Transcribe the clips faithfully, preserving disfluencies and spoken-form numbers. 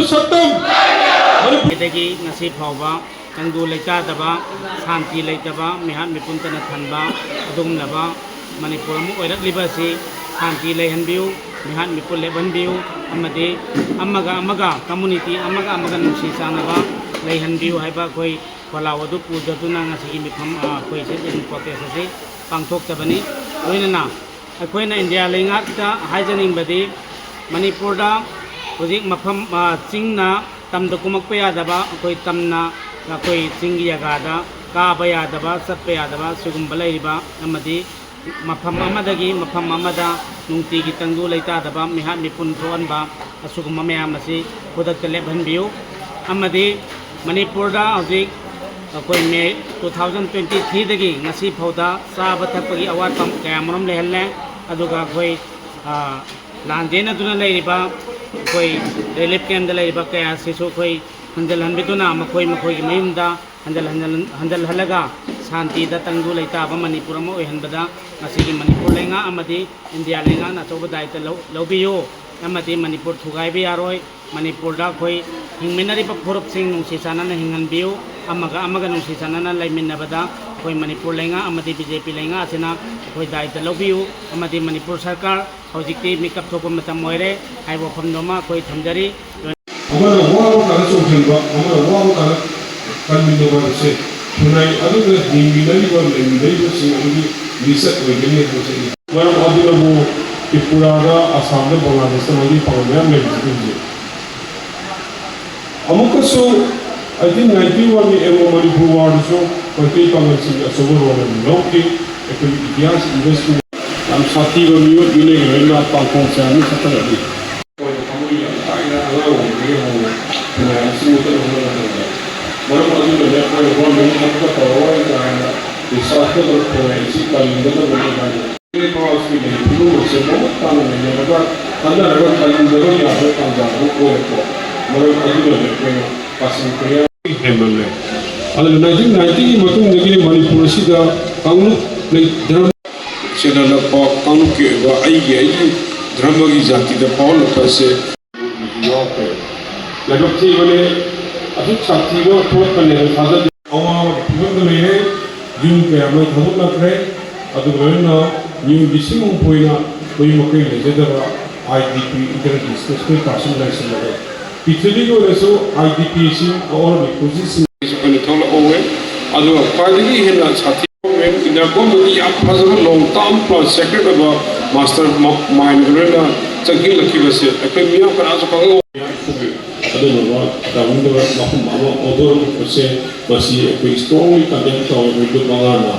ꯁꯛꯇꯝ꯫ ꯗꯒꯤ ꯉꯁꯤ ꯐꯥꯎꯕ ꯇꯪꯗꯨ ꯂꯩꯇꯥꯗꯕ, ꯁꯥꯟꯇꯤ ꯂꯩꯇꯕ, ꯃꯤꯍꯥꯠ ꯃꯤꯄꯨꯟꯇꯅ ꯊꯟꯕ ꯑꯗꯨꯒꯨꯝꯂꯕ ꯃꯅꯤꯄꯨꯔ ꯑꯃ ꯑꯣꯏꯔꯛꯂꯤꯕ ꯑꯁꯤ ꯁꯥꯟꯇꯤ ꯂꯩꯍꯟꯕꯤꯌꯨ, ꯃꯤꯍꯥꯠ ꯃꯤꯄꯨꯟ ꯂꯦꯞꯍꯟꯕꯤꯌꯨ, ꯑꯃꯗꯤ ꯑꯃꯒ ꯑꯃꯒ, ꯀꯝꯃꯨꯅꯤꯇꯤ ꯑꯃꯒ ꯑꯃꯒ ꯅꯨꯡꯁꯤ ꯆꯥꯟꯅꯕ ꯂꯩꯍꯟꯕꯤꯌꯨ ꯍꯥꯏꯕ ꯑꯩꯈꯣꯏ ꯈꯣꯜꯂꯥꯎ ꯑꯗꯨ ꯄꯨꯖꯗꯨꯅ ꯉꯁꯤꯒꯤ ꯃꯤꯐꯝ, ꯑ, ꯑꯩꯈꯣꯏ sit-in protest ꯑꯁꯤ ꯄꯥꯡꯊꯣꯛꯆꯕꯅꯤ꯫ ꯂꯣꯏꯅꯅ ꯑꯩꯈꯣꯏꯅ ꯏꯟꯗꯤꯌꯥ ꯂꯩꯉꯥꯛꯇ ꯍꯥꯏꯖꯅꯤꯡꯕꯗꯤ, ꯃꯅꯤꯄꯨꯔꯗ ꯍꯧꯖꯤꯛ ꯃꯐꯝ, ꯑ, ꯆꯤꯡꯅ ꯇꯝꯗ ꯀꯨꯝꯃꯛꯄ ꯌꯥꯗꯕ, ꯑꯩꯈꯣꯏ ꯇꯝꯅ ꯑꯩꯈꯣꯏ ꯆꯤꯡꯒꯤ ꯖꯒꯥꯗ ꯀꯥꯕ ꯌꯥꯗꯕ, ꯆꯠꯄ ꯌꯥꯗꯕ, ꯁꯤꯒꯨꯝꯕ ꯂꯩꯔꯤꯕ ꯑꯃꯗꯤ ꯃꯐꯝ ꯑꯃꯗꯒꯤ ꯃꯐꯝ ꯑꯃꯗ ꯅꯨꯡꯇꯤꯒꯤ ꯇꯪꯗꯨ ꯂꯩꯇꯥꯗꯕ, ꯃꯤꯍꯥꯠ ꯃꯤꯄꯨꯟ ꯊꯣꯛꯍꯟꯕ, ꯑꯁꯤꯒꯨꯝꯕ ꯃꯌꯥꯝ ꯑꯁꯤ ꯈꯨꯗꯛꯇ ꯂꯦꯞꯍꯟꯕꯤꯌꯨ꯫ ꯑꯃꯗꯤ ꯃꯅꯤꯄꯨꯔꯗ ꯍꯧꯖꯤꯛ ꯑꯩꯈꯣꯏ ꯃꯦ two thousand twenty threeꯗꯒꯤ ꯉꯁꯤ ꯐꯥꯎꯗ ꯆꯥꯕ ꯊꯛꯄꯒꯤ ꯑꯋꯥꯠꯄ ꯀꯌꯥ ꯃꯔꯨꯝ ꯂꯩꯍꯜꯂꯦ꯫ ꯑꯗꯨꯒ ꯑꯩꯈꯣꯏ, ꯑ, ꯂꯥꯟ ꯆꯦꯟꯅꯗꯨꯅ ꯂꯩꯔꯤꯕ ꯑꯩꯈꯣꯏ relief campꯇ ꯂꯩꯔꯤꯕ ꯀꯌꯥ ꯑꯁꯤꯁꯨ ꯑꯩꯈꯣꯏ ꯍꯟꯖꯤꯜꯍꯟꯕꯤꯗꯨꯅ ꯃꯈꯣꯏ ꯃꯈꯣꯏꯒꯤ ꯃꯌꯨꯝꯗ ꯍꯟꯖꯤꯜ-, ꯍꯟꯖꯤꯜ-, ꯍꯟꯖꯤꯜꯍꯜꯂꯒ ꯁꯥꯟꯇꯤꯗ ꯇꯪꯗꯨ ꯂꯩꯇꯥꯕ ꯃꯅꯤꯄꯨꯔ ꯑꯃ ꯑꯣꯏꯍꯟꯕꯗ ꯉꯁꯤꯒꯤ ꯃꯅꯤꯄꯨꯔ ꯂꯩꯉꯥꯛ ꯑꯃꯗꯤ ꯏꯟꯗꯤꯌꯥ ꯂꯩꯉꯥꯛꯅ ꯑꯆꯧꯕ ꯗꯥꯌꯤꯠꯇ ꯂꯧ-, ꯂꯧꯕꯤꯌꯨ꯫ ꯑꯃꯗꯤ ꯃꯅꯤꯄꯨꯔ ꯊꯨꯒꯥꯏꯕ ꯌꯥꯔꯣꯏ꯫ ꯃꯅꯤꯄꯨꯔꯗ ꯑꯩꯈꯣꯏ ꯍꯤꯡꯃꯤꯟꯅꯔꯤꯕ ꯐꯨꯔꯨꯞꯁꯤꯡ ꯅꯨꯡꯁꯤ ꯆꯥꯟꯅꯅ ꯍꯤꯡꯍꯟꯕꯤꯌꯨ꯫ ꯑꯃꯒ ꯑꯃꯒ ꯅꯨꯡꯁꯤ ꯆꯥꯟꯅꯅ ꯂꯩꯃꯤꯟꯅꯕꯗ ꯑꯩꯈꯣꯏ ꯃꯅꯤꯄꯨꯔ ꯂꯩꯉꯥꯛ ꯑꯃꯗꯤ BJP ꯂꯩꯉꯥꯛ ꯑꯁꯤꯅ ꯑꯩꯈꯣꯏ ꯗꯥꯌꯤꯠꯇ ꯂꯧꯕꯤꯌꯨ꯫ ꯑꯃꯗꯤ ꯃꯅꯤꯄꯨꯔ ꯁꯔꯀꯥꯔ ꯍꯧꯖꯤꯛꯇꯤ ꯃꯤꯀꯞ ꯊꯣꯛꯄ ꯃꯇꯝ ꯑꯣꯏꯔꯦ ꯍꯥꯏꯕ ꯋꯥꯐꯝꯗꯨꯃ ꯑꯩꯈꯣꯏ ꯊꯝꯖꯔꯤ꯫ ꯑꯃꯅ ꯋꯥꯕ ꯀꯥꯟꯗ ꯆꯣꯡꯁꯤꯟꯕ, ꯑꯃꯅ ꯋꯥꯕ ꯀꯥꯟꯗ ꯀꯟꯃꯤꯟꯅꯕ ꯍꯥꯏꯕꯁꯦ ꯈꯨꯟꯅꯥꯏ ꯑꯗꯨꯗ ꯍꯤꯡꯃꯤꯟꯅꯔꯤꯕ, ꯂꯩꯃꯤꯟꯅꯔꯤꯕꯁꯤꯡ ꯑꯗꯨꯒꯤ ꯂꯤꯆꯠ ꯑꯣꯏꯒꯅꯤ ꯍꯥꯏꯕꯁꯦ ꯑꯩ ꯃꯔꯝ ꯑꯗꯨꯅꯕꯨ ꯇ꯭ꯔꯤꯄꯨꯔꯥꯗ, ꯑꯁꯥꯝꯗ, ꯕꯪꯒ꯭ꯂꯥꯗꯦꯁꯇ ꯃꯩꯇꯩ ꯄꯥꯉꯜ ꯃꯌꯥꯝ ꯂꯩꯔꯤꯁꯤꯗꯤ ꯍꯧꯖꯤꯛ꯫ ꯑꯃꯨꯛꯀꯁꯨ eighteen ninety-oneꯒꯤ Anglo Manipur Warꯗꯁꯨ ꯃꯩꯇꯩ ꯄꯥꯉꯜꯁꯤꯡꯒꯤ ꯑꯆꯧꯕ role ꯑꯃ ꯂꯧꯈꯤ꯫ ꯑꯩꯈꯣꯏꯒꯤ ꯏꯇꯤꯍꯥꯁ ꯏꯟꯗꯁꯇ꯭ꯔꯤ ꯌꯥꯝ ꯁꯥꯊꯤꯕ ꯃꯤꯑꯣꯏ ꯃꯤꯅꯩ ꯂꯣꯏꯅ ꯄꯥꯡꯈꯣꯡ ꯆꯥꯅ ꯆꯠꯊꯔꯛꯂꯤ꯫ ꯑꯩꯈꯣꯏꯅ ꯊꯃꯣꯏ ꯌꯥꯝ ꯀꯥꯏꯅ ꯑꯉꯥꯡ ꯑꯣꯏꯔꯤꯉꯩꯗꯒꯤ ꯍꯧꯅ ꯈꯨꯟꯅꯥꯏ ꯑꯁꯤ ꯃꯨꯠꯊꯠꯅꯕ ꯍꯣꯠꯅꯕ ꯃꯇꯝꯗ ꯃꯔꯝ ꯑꯗꯨꯅꯅꯦ ꯑꯩꯈꯣꯏꯅ government ꯊꯕꯛ ꯇꯧꯔꯔꯣꯏ ꯀꯥꯏꯅ research ꯇꯧꯗꯅ ꯈꯨꯟꯅꯥꯏ ꯑꯁꯤ ꯀꯟꯕꯗ ꯃꯇꯦꯡ ꯄꯥꯡꯏ꯫ ꯂꯩꯕꯥꯛ ꯑꯁꯤꯒꯤ ꯂꯩꯔꯤꯕ ꯐꯤꯕꯝ ꯑꯁꯤ ꯃꯃꯨꯠ ꯇꯥꯅ ꯅꯩꯅꯔꯒ ꯈꯟꯅꯔꯒ ꯀꯟꯗꯕ ꯌꯥꯕ ꯇꯥꯟꯖꯥ ꯑꯃ ꯑꯣꯏꯔꯛꯄ ꯃꯔꯝ ꯑꯗꯨꯅꯅꯦ ꯑꯩꯈꯣꯏꯅ ꯄꯥꯁꯟ ꯀꯌꯥ ꯍꯦꯟꯃꯜꯂꯦ꯫ ꯑꯗꯨꯅ nineteen ninetyꯒꯤ ꯃꯇꯨꯡꯗꯒꯤ ꯃꯅꯤꯄꯨꯔ ꯑꯁꯤꯗ ꯀꯥꯡꯂꯨꯞ ꯂꯩ-, ꯙꯔꯃ ꯆꯦꯜꯍꯜꯂꯛꯄ, ꯀꯥꯡꯂꯨꯞꯀꯤ ꯑꯣꯏꯕ ꯑꯩꯒꯤ, ꯑꯩꯒꯤ ꯙꯔꯃꯒꯤ ꯖꯥꯇꯤꯗ ꯐꯥꯎꯍꯜꯂꯛꯄ ꯑꯁꯦ ꯌꯥꯎꯈ꯭ꯔꯦ꯫ ꯂꯥꯏꯕꯛ ꯊꯤꯕꯅꯦ꯫ ꯑꯁꯨꯛ ꯁꯥꯊꯤꯕ ꯊꯣꯛꯀꯅꯦꯅ ꯊꯥꯖꯗꯦ꯫ ꯑꯋꯥꯕꯒꯤ ꯐꯤꯕꯝꯗ ꯂꯩꯔꯦ꯫ ꯌꯨꯝ ꯀꯌꯥ ꯃꯩ ꯊꯥꯗꯣꯛꯅꯈ꯭ꯔꯦ꯫ ꯑꯗꯨꯒ ꯂꯣꯏꯅꯅ ꯃꯤꯑꯣꯏ ꯂꯤꯁꯤꯡ ꯍꯨꯝꯐꯨ ꯍꯦꯟꯅ ꯃꯌꯨꯝ ꯃꯀꯩ ꯂꯩꯖꯗꯕ I D P, Internal Displacement Person ꯂꯩꯁꯤꯜꯂꯛꯑꯦ꯫ ꯄ꯭ꯔꯤꯊꯤꯕꯤꯒꯤ ꯑꯣꯏꯅꯁꯨ ꯑꯥꯏ ꯗꯤ ꯄꯤ ꯑꯁꯤ ꯑꯋꯥꯔꯕꯤ ꯄꯨꯟꯁꯤꯁꯤꯡ ꯑꯩꯈꯣꯏꯅ ꯊꯣꯛꯂꯛꯍꯧꯋꯦ꯫ ꯑꯗꯨꯒ ꯈ꯭ꯋꯥꯏꯗꯒꯤ ꯍꯦꯟꯅ ꯁꯥꯊꯤ ꯏꯟꯗꯤꯌꯥ ꯒꯣꯔꯃꯦꯟꯒꯤ ꯌꯥꯝ ꯐꯖꯕ long term plan secret ꯑꯣꯏꯕ mastermind ꯂꯣꯏꯅ ꯆꯪꯁꯤꯜꯂꯛꯈꯤꯕꯁꯦ ꯑꯩꯈꯣꯏ ꯃꯤꯌꯥꯝ ꯀꯅꯥꯁꯨ ꯈꯪꯍꯧ꯫ ꯑꯗꯨꯒꯨꯝꯕ ꯇꯧꯅꯤꯡꯗꯕ ꯃꯐꯝ ꯑꯃ ꯑꯣꯟꯊꯣꯔꯛꯄꯁꯦ ꯃꯁꯤ ꯑꯩꯈꯣꯏ strongly condemn ꯇꯧꯋꯦ, ꯑꯩꯈꯣꯏ ꯒ꯭ꯔꯨꯞ ꯃꯉꯥꯅ꯫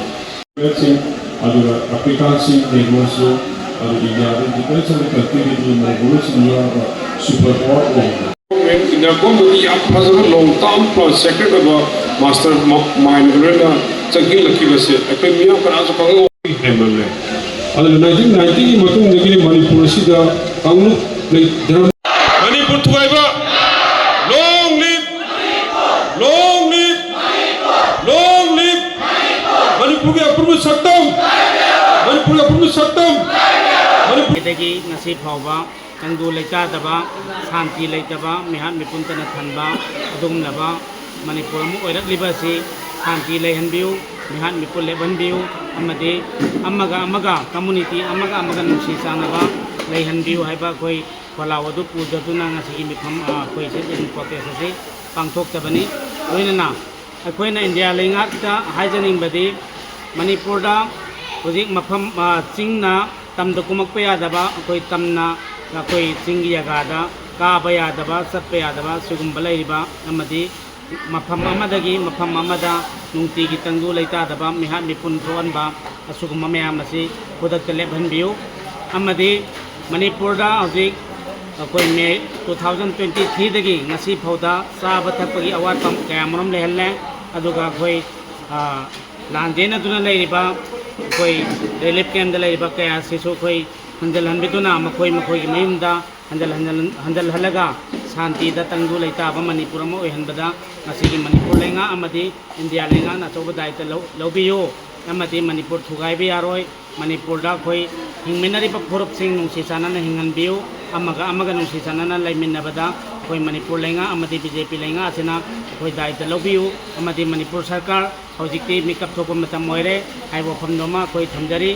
ꯁꯤꯡ, ꯑꯗꯨꯒ ꯑꯐ꯭ꯔꯤꯀꯥꯟꯁꯤꯡ, ꯅꯦꯒ꯭ꯔꯣꯁꯨ, ꯑꯗꯨꯒ ꯏꯟꯗꯤꯌꯥꯗ different countryꯗꯒꯤ ꯃꯅꯤꯄꯨꯔꯁꯤꯡ ꯌꯥꯎꯔꯒ super power ꯑꯣꯏꯔꯤꯕ꯫ ꯏꯟꯗꯤꯌꯥ ꯒꯣꯔꯃꯦꯟꯒꯤ ꯌꯥꯝ ꯐꯖꯕ long term plan secret ꯑꯣꯏꯕ mastermind ꯂꯣꯏꯅ ꯆꯪꯁꯤꯜꯂꯛꯈꯤꯕꯁꯦ ꯑꯩꯈꯣꯏ ꯃꯤꯌꯥꯝ ꯀꯅꯥꯁꯨ ꯈꯪꯍꯧ꯫ ꯍꯦꯟꯃꯜꯂꯦ꯫ ꯑꯗꯨꯅ nineteen ninetyꯒꯤ ꯃꯇꯨꯡꯗꯒꯤ ꯃꯅꯤꯄꯨꯔ ꯑꯁꯤꯗ ꯀꯥꯡꯂꯨꯞ ꯂꯩ-, ꯙꯔꯃ Manipur ꯊꯨꯒꯥꯏꯕ! Long live! Long live! Long live! ꯃꯅꯤꯄꯨꯔꯒꯤ ꯑꯄꯨꯟꯕ ꯁꯛꯇꯝ! ꯃꯅꯤꯄꯨꯔꯒꯤ ꯑꯄꯨꯟꯕ ꯁꯛꯇꯝ! ꯃꯅꯤꯄꯨꯔ ꯑꯗꯒꯤ ꯉꯁꯤ ꯐꯥꯎꯕ ꯇꯪꯗꯨ ꯂꯩꯇꯥꯗꯕ, ꯁꯥꯟꯇꯤ ꯂꯩꯇꯕ, ꯃꯤꯍꯥꯠ ꯃꯤꯄꯨꯟ ꯇꯅ ꯊꯟꯕ ꯑꯗꯨꯒꯨꯝꯂꯕ ꯃꯅꯤꯄꯨꯔ ꯑꯃ ꯑꯣꯏꯔꯛꯂꯤꯕ ꯑꯁꯤ ꯁꯥꯟꯇꯤ ꯂꯩꯍꯟꯕꯤꯌꯨ, ꯃꯤꯍꯥꯠ ꯃꯤꯄꯨꯟ ꯂꯦꯞꯍꯟꯕꯤꯌꯨ, ꯑꯃꯗꯤ ꯑꯃꯒ ꯑꯃꯒ, community ꯑꯃꯒ ꯑꯃꯒ ꯅꯨꯡꯁꯤ ꯆꯥꯟꯅꯕ ꯂꯩꯍꯟꯕꯤꯌꯨ ꯍꯥꯏꯕ ꯑꯩꯈꯣꯏ ꯈꯣꯜꯂꯥꯎ ꯑꯗꯨ ꯄꯨꯖꯗꯨꯅ ꯉꯁꯤꯒꯤ ꯃꯤꯐꯝ, ꯑ, ꯑꯩꯈꯣꯏ sit-in protest ꯑꯁꯤ ꯄꯥꯡꯊꯣꯛꯆꯕꯅꯤ꯫ ꯂꯣꯏꯅꯅ ꯑꯩꯈꯣꯏꯅ ꯏꯟꯗꯤꯌꯥ ꯂꯩꯉꯥꯛꯇ ꯍꯥꯏꯖꯅꯤꯡꯕꯗꯤ, ꯃꯅꯤꯄꯨꯔꯗ ꯍꯧꯖꯤꯛ ꯃꯐꯝ, ꯑ, ꯆꯤꯡꯅ ꯇꯝꯗ ꯀꯨꯝꯃꯛꯄ ꯌꯥꯗꯕ, ꯑꯩꯈꯣꯏ ꯇꯝꯅ ꯑꯩꯈꯣꯏ ꯆꯤꯡꯒꯤ ꯖꯒꯥꯗ ꯀꯥꯕ ꯌꯥꯗꯕ, ꯆꯠꯄ ꯌꯥꯗꯕ, ꯁꯤꯒꯨꯝꯕ ꯂꯩꯔꯤꯕ ꯑꯃꯗꯤ ꯃꯐꯝ ꯑꯃꯗꯒꯤ ꯃꯐꯝ ꯑꯃꯗ ꯅꯨꯡꯇꯤꯒꯤ ꯇꯪꯗꯨ ꯂꯩꯇꯥꯗꯕ, ꯃꯤꯍꯥꯠ ꯃꯤꯄꯨꯟ ꯊꯣꯛꯍꯟꯕ, ꯑꯁꯤꯒꯨꯝꯕ ꯃꯌꯥꯝ ꯑꯁꯤ ꯈꯨꯗꯛꯇ ꯂꯦꯞꯍꯟꯕꯤꯌꯨ꯫ ꯑꯃꯗꯤ ꯃꯅꯤꯄꯨꯔꯗ ꯍꯧꯖꯤꯛ ꯑꯩꯈꯣꯏ ꯃꯦ two thousand twenty threeꯗꯒꯤ ꯉꯁꯤ ꯐꯥꯎꯗ ꯆꯥꯕ ꯊꯛꯄꯒꯤ ꯑꯋꯥꯠꯄ ꯀꯌꯥ ꯃꯔꯨꯝ ꯂꯩꯍꯜꯂꯦ꯫ ꯑꯗꯨꯒ ꯑꯩꯈꯣꯏ, ꯑ, ꯂꯥꯟ ꯆꯦꯟꯅꯗꯨꯅ ꯂꯩꯔꯤꯕ ꯑꯩꯈꯣꯏ relief campꯇ ꯂꯩꯔꯤꯕ ꯀꯌꯥ ꯑꯁꯤꯁꯨ ꯑꯩꯈꯣꯏ ꯍꯟꯖꯤꯜꯍꯟꯕꯤꯗꯨꯅ ꯃꯈꯣꯏ ꯃꯈꯣꯏꯒꯤ ꯃꯌꯨꯝꯗ ꯍꯟꯖꯤꯜ-, ꯍꯟꯖꯤꯜ-, ꯍꯟꯖꯤꯜꯍꯜꯂꯒ ꯁꯥꯟꯇꯤꯗ ꯇꯪꯗꯨ ꯂꯩꯇꯥꯕ ꯃꯅꯤꯄꯨꯔ ꯑꯃ ꯑꯣꯏꯍꯟꯕꯗ ꯉꯁꯤꯒꯤ ꯃꯅꯤꯄꯨꯔ ꯂꯩꯉꯥꯛ ꯑꯃꯗꯤ ꯏꯟꯗꯤꯌꯥ ꯂꯩꯉꯥꯛꯅ ꯑꯆꯧꯕ ꯗꯥꯌꯤꯠꯇ ꯂꯧ-, ꯂꯧꯕꯤꯌꯨ꯫ ꯑꯃꯗꯤ ꯃꯅꯤꯄꯨꯔ ꯊꯨꯒꯥꯏꯕ ꯌꯥꯔꯣꯏ꯫ ꯃꯅꯤꯄꯨꯔꯗ ꯑꯩꯈꯣꯏ ꯍꯤꯡꯃꯤꯟꯅꯔꯤꯕ ꯐꯨꯔꯨꯞꯁꯤꯡ ꯅꯨꯡꯁꯤ ꯆꯥꯟꯅꯅ ꯍꯤꯡꯍꯟꯕꯤꯌꯨ꯫ ꯑꯃꯒ ꯑꯃꯒ ꯅꯨꯡꯁꯤ ꯆꯥꯟꯅꯅ ꯂꯩꯃꯤꯟꯅꯕꯗ ꯑꯩꯈꯣꯏ ꯃꯅꯤꯄꯨꯔ ꯂꯩꯉꯥꯛ ꯑꯃꯗꯤ ꯕꯤ ꯖꯦ ꯄꯤ ꯂꯩꯉꯥꯛ ꯑꯁꯤꯅ ꯑꯩꯈꯣꯏ ꯗꯥꯏꯇ ꯂꯧꯕꯤꯌꯨ, ꯑꯃꯗꯤ ꯃꯅꯤꯄꯨꯔ ꯁꯔꯀꯥꯔ ꯍꯧꯖꯤꯛꯇꯤ ꯃꯤꯀꯞ ꯊꯣꯛꯄ ꯃꯇꯝ ꯑꯣꯏꯔꯦ ꯍꯥꯏꯕ ꯋꯥꯐꯝꯗꯨꯃ ꯑꯩꯈꯣꯏ ꯊꯝꯖꯔꯤ꯫